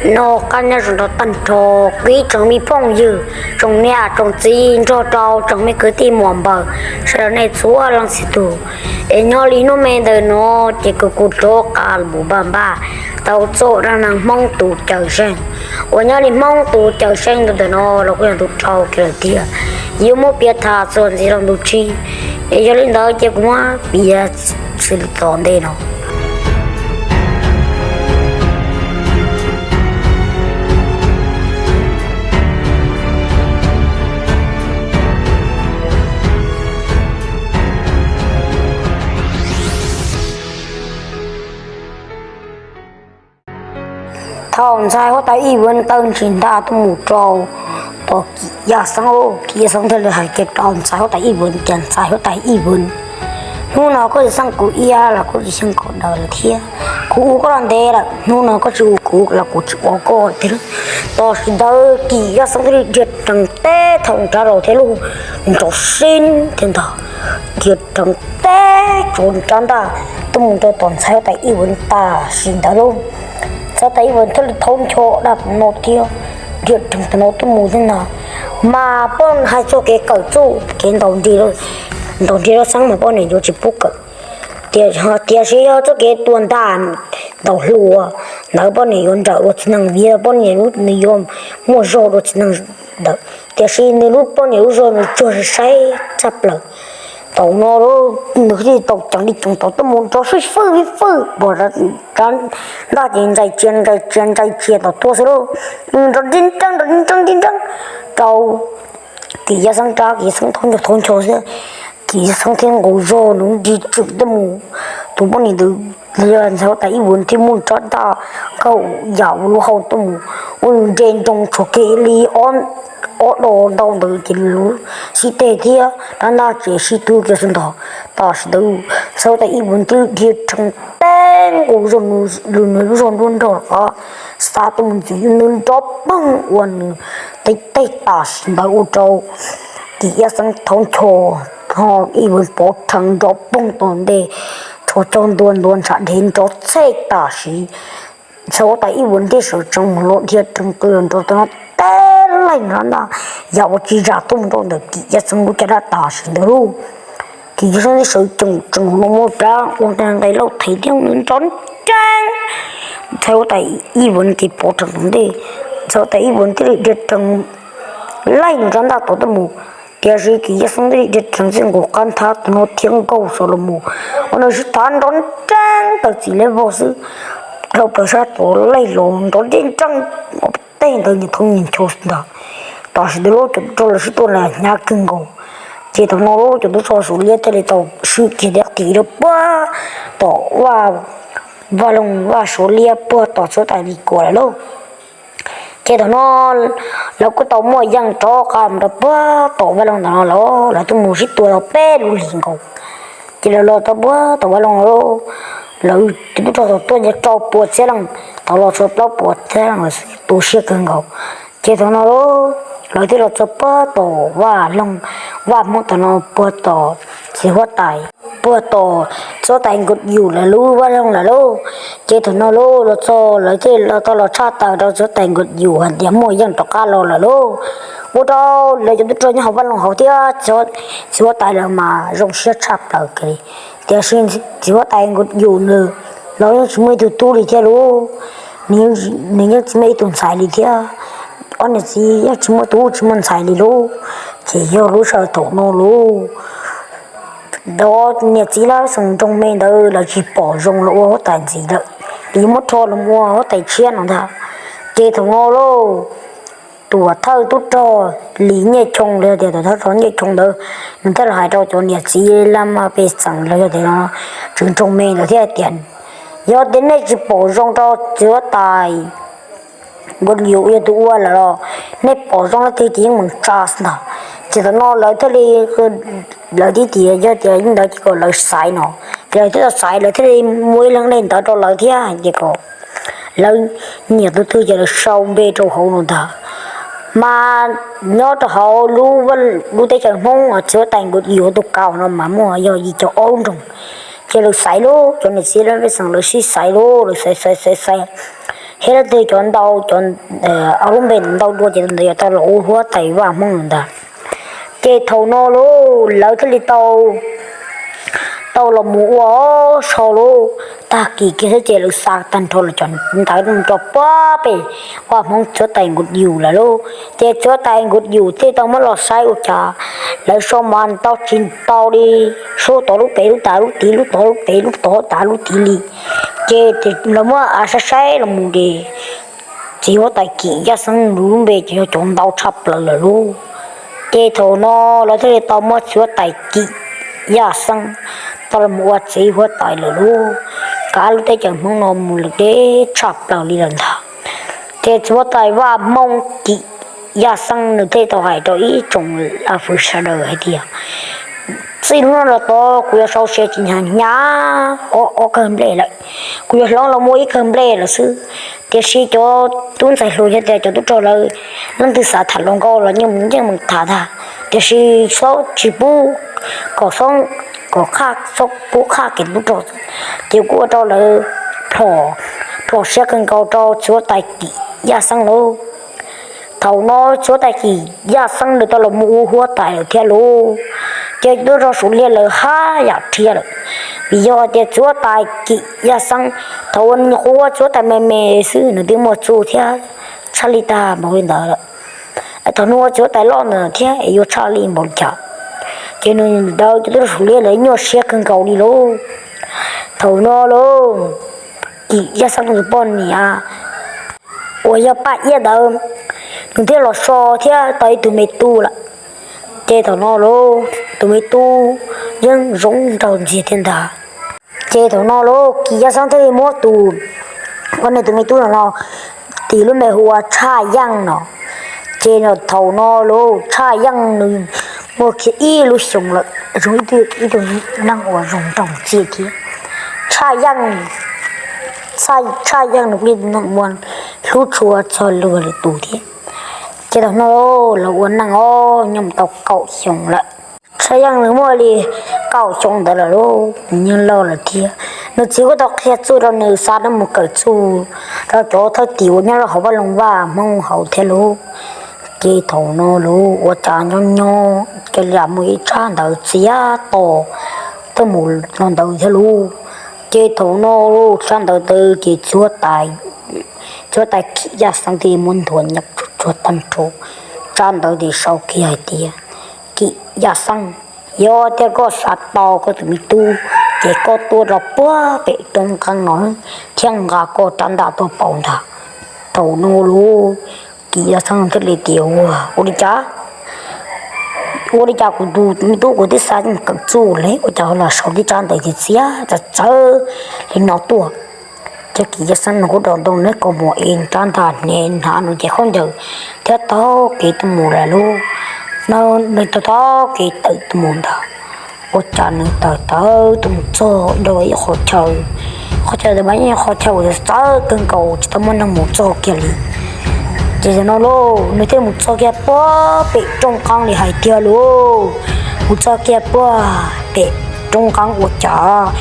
Noj qab nyob zoo rau tag nrho kuv ib tsoom me phooj ywg, tsoom niam tsoom txiv nrog rau tsoom me kwv tij muam npawg sawv daws nej txhua leej txhua tus. Es nyob li hnub me ntawm no ces kuv kuj rov qab los npaj npaj tau txoj dab neeg Hmoob tus cawm seej. Uas nyob li Hmoob tus cawm seej tus ntawm no los kuj yog tus rau kiag lawm tiag, yuav muab piav tham txuas ntxiv rau ntu tsib. Es yog li ntawd ces kuv muab piav txuas tom ntej no. Thaum ntxhais huab tais Ib Vuv tawg ntsis ntaj tuaj mus rau tom Kim Yaj Xeeb, Kim Yaj Xeeb thiaj li hais kiag rau ntxhais huab tais Ib Vuv tias, ntxhais huab tais Ib Vuv, hnub no koj tsis xyeej kuv iab los koj tsis xyeej kuv daws lawm thiab, kuv ua koj los ntev lawm, hnub no koj tsis ua kuv los kuv tsis ua koj thiab. Tam sim ntawd Kim Yaj Xeeb thiaj li dhia rhees teb thaum nrab laug thiab lauj, nrov sib thiab ntag, dhia rhees teb tsuav rab ntaj tuaj mus rau tom ntxhais huab tais Ib Vuv tam sim ntawd lauj. Ntxhais huab tais Ib Vuv thiaj li thaub ncho dab no thiab, dhia rhees tam no tuaj mus thiab ntag. Mas poj niam hais txoj kev kawm txuj kev ntaus nrig, ntaus nrig rau xeeb mas poj niam yuav tsis pub kawm. Tiam, tiam sis yog txoj kev tua ntaj ntaus hlua ntawd poj niam yuav nrawm dua txiv neej, vim poj niam lub nws yuav muaj zog dua txiv neej ntawd. Tiam sis nws lub poj niam lub zog nws tsuag saib tshaj plaws. Thaum no nws thiaj li tau ceev li ceev tau tuaj mus nrov fwj fwj fwj fwj, pom rab ntaj ces ntsais tsia ntsais tsia ntsais tsia tom tuaj xwb lauj. Nrov nrib nreeb nrov nrib nreeb nrib nreeb rau Kim Yaj Xeeb rab, Kim Yaj Xeeb thaub ncho thaub ncho xwb. Kim Yaj Xeeb thiaj nqus zog nws nrig tswm tuaj mus. Tus poj niam ntawd, ntxhais huab tais Ib Vuv thiaj muab rab ntaj kaum yam ua lub hau tuaj mus, ua nws nres nroo tshuav kiag li ob dos ntau ntawd ces lub xib teg thiab rab ntaj ces sib twb kiag xwb ntag. Tam sim ntawd ntxhais huab tais Ib Vuv thiaj dhia rhees teb nqus zog nws lub zog nruab nrog qab xav tuaj mus ntxiv nws nrov poog ua nws tej teg tam sim ntawd ua rau Kim Yaj Xeeb thaub ncho, ho Ib Vuv pov rhees nrov poog tom ntej, tshuav tsaug ntua ntua ntshav dhev nrov txhej tam sim. Ntxhais huab tais Ib Vuv thiaj sawv tsees mus los dhia rhees qw los nrov tom no teb laij nrov ntaj yam ua tsis zam tuaj mus rau ntawm Kim Yaj Xeeb lub caj dab tam sim ntawd lauj. Kim Yaj Xeeb thiaj sawv tsees tsees mus no muab rab ua nqe lauj thev thiab nws nrov nreeb. Ntxhais huab tais Ib Vuv ces pov rhees tom ntej, ntxhais huab tais Ib Vuv thiaj li dhia rhees laij nws rab ntaj tod tuaj mus. Tiam sis Kim Yaj Xeeb thiaj li dhia rhees txij nkaus qab nthab tom no thiab nkaug saum los mus, ua nws sib thav nrov nreeb tawm txim leb vog xwb. Dhau plaws sab tod laij los nrov nreeb nreeb, tej ntawd nyias thoob nyias ncho ntag. Tam sim ntawd lub cov tub rog lawv sib tua hnyav kawg nkaus. Ces thaum no lub cov tub rog Suav liab thiaj li tau swb kiag dab tis rau puag tom Vaj, Vaj Loog, Vaj Suav liab puag tom txhuab tais Lis Kuam lawm lauj. Ces thaum no lawv kuj tau muaj yeej rov qab mus rau puag tom Vaj Loog ntawm no lawm, lawv tuaj mus sib tua tau peb lub hlis nkaus. Ces lawv los tau puag tom Vaj Loog lawm, lawv cov tub rog tau tuaj nce rau pua txhiab leej, tau los txog plaub puas txhiab leej lawm xwb, tu siab kawg nkaus. Ces thaum no lawv thiaj los txog puag tom Vaj Loog, Vaj Hmoob tom no puag tom txiv huab tais, puag tom txiv huab tais Nkaus Yus lawv lub Vaj Loog lawm lauj. Ces thaum no lauj los txog lawv thiaj los tau los tshaj tawm rau txiv huab tais Nkaus Yus hais tias muaj yeej rov qab los lawm lauj. Ua rau lawv cov tub rog nyob hauv Vaj Loog hauv thiab txiv huab tais lawv mas zoo siab tshaj plaws kiag li. Tiam sis txiv huab tais Nkaus Yus nws los yeej tsis muaj ib tug tub li thiab lauj. Nws yeej tsis muaj ib tug ntxhais li thiab. Ob niam txiv yeej tsis muaj tub tsis muaj ntxhais li lauj. Ces yog lub sij hawm thaum no lauj, cov niam txiv lawv xeem nroog me ntawd lawv tsis pom zoo los ua huab tais ntxiv lawm, yuav muab rho los ua huab tais tshiab no ntag. Ces thaum no lauj, tuam thawj tub rog Lis Nyiaj Choo los yog tias tuam thawj rog Nyiaj Choo ntawd, nws thiaj los hais rau cov niam txiv laj mej pej xeem los yog tias tsev nroog me ntawd thiab hais tias, yog tias nej tsis pom zoo rau txiv huab tais Nkaus Yus yog tus ua lawm los nej pom zoo leej twg ces yeej meem tsa xwb ntag. Ces thaum no lawv thiaj li, lawv thiaj tias yog tias li ntawd ces kom lawv xaiv no. Ces lawv thiaj tau xaiv, lawv thiaj li muab ib leeg daim ntawv rau lawv thiab hais tias kom lawv nyiam tus twg ces lawv sau npe rau hauv no ntag. Mas nyob rau hauv lub, lub teb chaws Hmoob txiv huab tais Nkaus Yus tus kaus no mas muaj yog yim caum ob lub nroog. Ces lawv xaiv lauj, cov niam txiv laj mej pej xeem lawv sib xaiv lauj, lawv xaiv xaiv xaiv xaiv thiab leej twg cov ntau, cov ob lub npe ntau dua ces tus ntawd yuav tau los ua huab tais vaj hmoob lawm ntag. Ces thaum no lauj lawv thiaj li tau tau los mus ua so lauj. Tag kis kiag xwb ces lawv xa tag nrho los cov ntawd rau puag pem vaj hmoob txiv huab tais Nkuj Yus lawm lauj. Ces txiv huab tais Nkuj Yus thiaj tau muab los saib ua cas lawv so mas tau tsis tau li, so tod lub pem lub tas lub tid, lub tod lub pem lub tod tas lub tid li. Ces lawv muab av saib saib los mus ces txiv huab tais Kim Yaj Xeeb nws lub npe ces yog cov ntau tshaj plaws lawm lauj. Ces thaum no lawv thiaj li tau muab txiv huab tais Kim Yaj Xeeb tau los mus ua txiv huab tais lawm lauj. Kav lub teb chaws hmoob no mus lawm deb tshaj plaws li lawm ntag. Ces txiv huab tais vaj hmoob Kim Yaj Xeeb nws thiaj tau hais rau ib tsoom fwv sawv daws hais tias, txij hnub no los tod kuv yuav sau se tsis hnyav hnyav ob kawg nplej lawm, kuv yuav hloov los muaj ib kawg nplej lawm xwb. Tiam sis cov tub ntxhais hluas thiab cov tub rog lawv leej twg xav tham hluas nkauj los yeej mus tham ntag, tiam sis txhob tsis pub kom xoob, kom qhaj, txhob pub qhaj kev tub rog. Ces kuj ua rau lawv plhom siab kawg nkaus rau txiv huab tais Kim Yaj Xeeb lauj. Thaum no txiv huab tais Kim Yaj Xeeb nws tau los mus ua huab tais lawm thiab lauj. Ces tub rog Suav Liaj lawv haj yam rhiab lawm, vim yog tias txiv huab tais Kim Yaj Xeeb thaum uas nws nyuam qhuav ua txiv huab tais me me xwb nws twb muaj txuj thiab tshaj lij tag npaum li ntawd lawm. Thaum nws ua txiv huab tais loj ntawd thiab es yuav tshaj lij npaum li cas. Ces nws daws cov tub rog Suav Liaj lawv nyuaj siab kawg nkaus li lauj. Thaum no lauj, Kim Yaj Xeeb tus poj niam uas yog Paj Iab ntawd, nws thiaj los so thiab tau ib tug me tub lawm. Ces thaum no lauj, tus me tub yeej zoo nraug ntxiag thiab ntag. Ces thaum no lauj, Kim Yaj Xeeb thiaj li muab tus, ua nws tus me tub no no, tis lub npe hu ua Tshaj Yeej no. Ces thaum no lauj, Tshaj Yeej nws muaj kiag ib lub xyoos lawm, zoo ib tug neeg uas zoo nraug ntxiag thiab. Tshaj Yeej, Tshaj Yeej nws kuj yog ib tug neeg uas hlub tshua txog luag lwm tus thiab. Ces thaum no los ua neej os, nyob mus tau kaum xyoo lawm. Tshaj Yeej nws muaj li kaum xyoo ntawd lawm lauj, nws yeej laus lawm thiab. Nws txiv kuj tau qhia txuj rau nws, xa nws mus kawm txuj rau cov thwj tim uas nyob rau hauv vaj loog vaj hmoob hauv thiab lauj. Ces thaum no lauj, ua cas nyob nyob cia li muaj ib tsab ntawv txiav to tuaj mus los ntawd thiab lauj. Ces thaum no lauj, tsab ntawv ntawd ces txiv huab tais Kim Yaj Xeeb thiaj muab nthuav nyob tsuag tsuag tag nrho. Tsab ntawv ces sau kiag hais tias, Kim Yaj Xeeb, yog tias koj xav tau koj tus me tub, ces koj tuaj rau puag pem roob qeeb no thiab nqa koj rab ntaj tuaj pauv ntag. Thaum no lauj, Kim Yaj Xeeb thiaj li tias, ua, ua li cas? Ua li cas kuv tus me tub kuv twb xa mus kawm txuj li, ua cas ho los sau tib tsab ntawv txiav txawv li no tuaj? Ces Kim Yaj Xeeb nws kuj rov nrog nws kaus mom es rab ntaj hnev hnav nws cov khaub ncaws thiab taug kev tuaj mus lawm lauj. Nws taug taug kev tawm tuaj mus ntag. Ua cas nws tawm tawm tuaj mus txog rau ib qho chaw, qhov chaw ntawd mas yog qhov chaw uas txawv kawg nkaus tsis tau muaj neeg mus txog kiag li. Ces thaum no lauj, nws thiaj mus txog kiag puag pem roob qeeb li hais tiag lauj. Mus txog kiag puag pem roob qeeb ua cas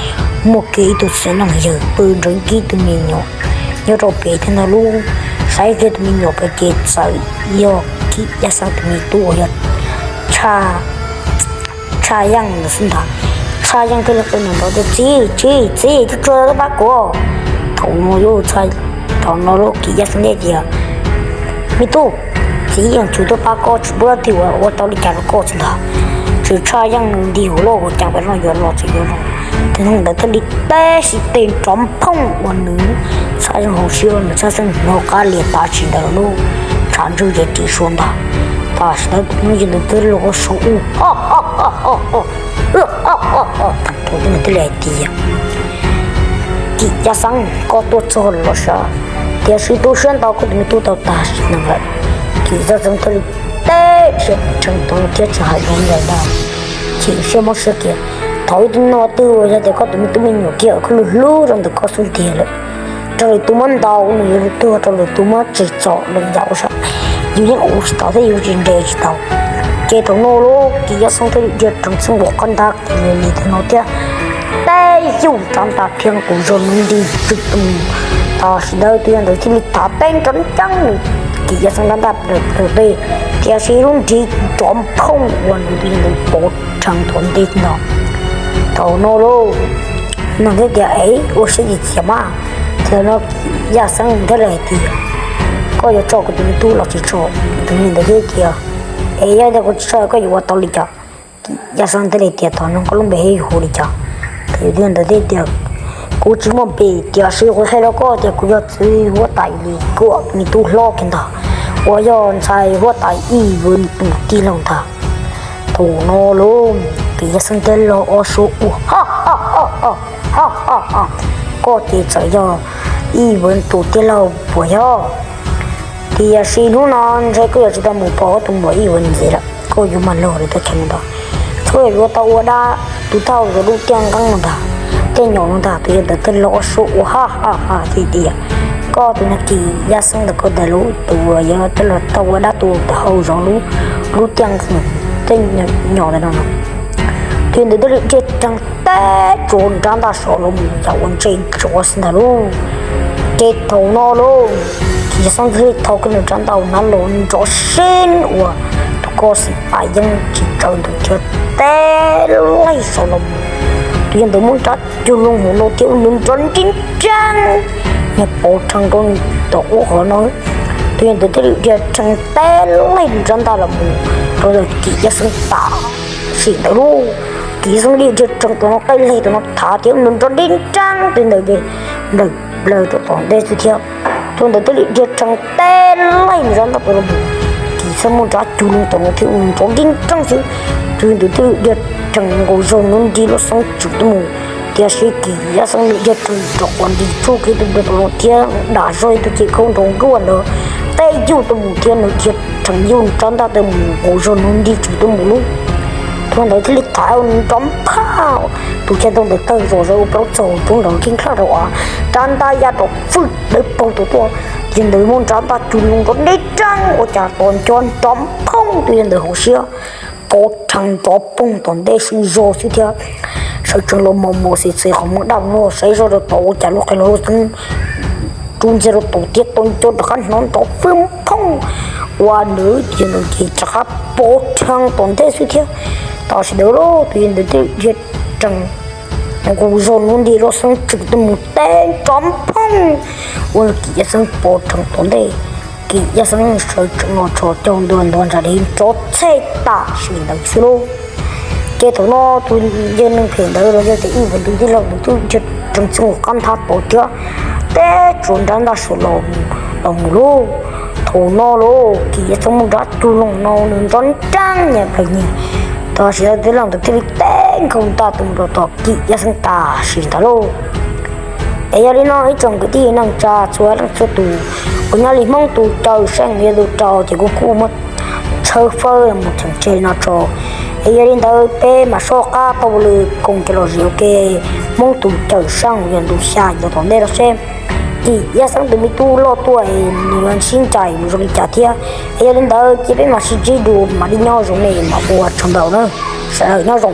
muaj kiag ib tug txiv neej yawg pw nrog ib tug me nyuam nyob rau pem thiab ntag lauj. Saib kiag tus me nyuam pem ces txawm yog Kim Yaj Xeeb tus me tub uas yog Tshaj Yeej ntawd xwb ntag. Tshaj Yeej thiaj li qw nrov tias, txiv, txiv, txiv, tsuag tsuag tuaj pab kuv. Thaum no lauj, thaum no lauj Kim Yaj Xeeb thiaj tias, me tub, txiv yeej tsuas tuaj pab koj, tsis pub leej twg ua tau li cas rau koj xwb ntag. Tsuas Tshaj Yeej nws nti hauv lauj, ua cas peb no yuav los tsis yuav los. Tus neeg ntawd thiaj li teb siv tes nrov phooj ua nws Tshaj Yeej hauv siab, nws Tshaj Yeej hnov qab lias tam sim ntawd lauj, tshav ntswg ces ris sua ntag. Tam sim ntawd tus neeg yawg ntawd twb los saum u, thiaj li hais tias, Kim Yaj Xeeb, koj tuaj txog los sav, tiam sis tu siab ntau koj tus me tub tau tag sim neej lawm. Kim Yaj Xeeb thiaj li teb siab tshee tau thiab tsis hais lus ntawd ntag. Chim siab mob siab kiag, thaum ub tus me nyuam twg uas yog tias koj tus me tub me nyuam kiag koj hlub hlub rau ntawm koj xub ntiag lawm, rau lwm tus muab ntaus nws yuav tuag, rau lwm tus muab tsim txom los yam ua sav, yus yeej ua tsis tau thiab yus tsis nres tsis tau. Ces thaum no lauj, Kim Yaj Xeeb thiaj li dhia rhees txheej nkaus qab ntab kiag li li thaum no thiab, teb yuj rab ntaj thiab nqus zog nws nti tswg tus mus. Tam sim ntawd tus yawg ntawd thiaj li thav teb nrov nreeb nws Kim Yaj Xeeb nrab ntaj plaws tej, tiam sis lub nrig nrov phooj uas nws tus yawg ntawd pov rhees tom ntej no. Thaum no lauj, neeg thiaj tias, Es ua siab txias txias mas. Thaum no Yaj Xeeb thiaj li hais tias, Koj yuav tso kuv tus me tub los tsis tso? Tus yawg ntawd thiaj tias, Es yog tias kuv tsis tso koj yuav ua tau li cas? Yaj Xeeb thiaj li tias, Thaum no koj lub npe yuav hu li cas? Tus yawg ntawd thiaj tias, Kuv tsis muaj npe, tiam sis kuv hais rau koj tias kuv yog txiv huab tais Lis Kuam me tub hlob kiag ntag, uas yog ntxhais huab tais Ib Vwv tus tij laug ntag. Thaum no lauj, Kim Yaj Xeeb thiaj los ob suab ua, Ha ha ha, koj ces txawm yog Ib Vwv tus tij laug puas yog? Tiam sis hnub no ntshe koj yuav tsis tau mus pom koj tus muam Ib Vwv ntxiv lawm, koj yuav mag log li teb chaws no ntag. Txhob yuav tau ua dab tu thauj rau lub tiaj nqeeb no ntag, tej nyom no ntag. Tus yawg ntawd thiaj los ob suab ua, Ha ha ha, thiaj tias, Koj tus neeg Kim Yaj Xeeb ntawm koj ntag lauj, tus uas yuav los tau ua dab tu hauj zog lub, lub tiaj nqeeb, tej nyom ntawm no no. Tus yawg ntawd thiaj li dhia rhees teb tsuas nrab ntaj saum los mus yam uas ntse ntsuav xwb ntag lauj. Ces thaum no lauj, Kim Yaj Xeeb thiaj li thau kiag nws rab ntaj hnav los nrov sib uas tus koj xim pas yeej tsis tsaws ntawd thiab teb laij saum los mus. Tus yawg ntawd muab nrab cug loo hauv no thiab ua nws nrov nreeb nreeb, nws pov rhees rau tom ub qhov no. Tus yawg ntawd thiaj li dhia rhees teb laij nrab ntaj los mus rau ntawm Kim Yaj Xeeb tam sim ntawd lauj. Kim Yaj Xeeb li dhia rhees tom no, qaij leg tom no thav thiab nws nrov nreeb nreeb, tus ntawd ces nplawm plaws rau tom ntej xwb thiab. Tus ntawd thiaj li dhia rhees teb laij nrab ntaj los mus, Kim Yaj Xeeb muab nrab cug loo tom no thiab nws nrov nreeb nreeb xwb. Tus ntawd thiaj li dhia rhees nkaus zog hnub nti lub xeeb tswm tuaj mus, tiam sis Kim Yaj Xeeb nws dhia rhees rov quas nti tsuj kiag tus nplawm tom no thiab dam zog tus cev khaub nrov nruab ntawd teb yuj tuaj mus thiab nws dhia rhees yuj nrab ntaj tuaj mus nkaus zog hnub nti tswm tuaj mus lauj. Tus ntawd thiaj li thav nrov phaj, tus chaw ntoo ntawd tawg zom zaws ua plaub txaug roob nrov nkeeg nklaj rau av, rab ntaj ya rov fwj dawb paug tuaj tuaj. Tus ntawd muab nrab ntaj cug loo nrov nreeb nreeb ua cas tos nco nrov phoob, tus yawg ntawd hauv siab pov rhees nrov poog tom ntej sib zog xwb thiab. Sawv tsees los mos mos xis xis qhov muag daj vog saib zoj rau tod ua cas lub qe los xeeb rub ntxiag rau tod thiab tos nco rov qab hnov nrov fwj phoob ua ntawd, tus yawg ntawd ces rov qab pov rhees tom ntej xwb thiab. Tam sim ntawd lauj, tus yawg ntawd thiaj dhia rhees nkaus zog hnub nti lub xeeb tswm tuaj mus teb nrov phoob ua Kim Yaj Xeeb pov rhees tom ntej. Kim Yaj Xeeb sawv tsees los tso cog ntua ntog ntsa dhev nrov txhej tam sim ntawd xwb lauj. Ces thaum no tus yawg neeg phem ntawd los yog tias Ib Vwv tus tij laug ntawd twb dhia rhees txog qab nthab tod thiab, teb tsuas nrab ntaj saum los mus lauj. Thaum no lauj, Kim Yaj Xeeb muab nrab cug loo no nws nrov nreeb nyias plaws nyias, tam sim ntawd tij laug ntawd thiaj li teb nkaus ntaj tuaj mus rau tom Kim Yaj Xeeb tam sim ntawd lauj. Es yog li no ib tsoom kwv tij neej tsa txhua leej txhua tus uas nyob li Hmoob tus cawm seej yog tus rau ces kuv kuj muab tshawb fawb mus tseem tseg li no tso. Es yog li ntawd peb mam soj qab tau lw koom kev lom zem ua ke Hmoob tus cawm seej yog ntu xya los tom ntej no seb Kim Yaj Xeeb tus me tub loj tuaj es nws yuav sib ncaim mus zoo li cas thiab. Es yog li ntawd ces peb mam sib ntsib dua, mam li nyob zoo nej mam ua tsaug ntau na. Sawv daws nyob zoo.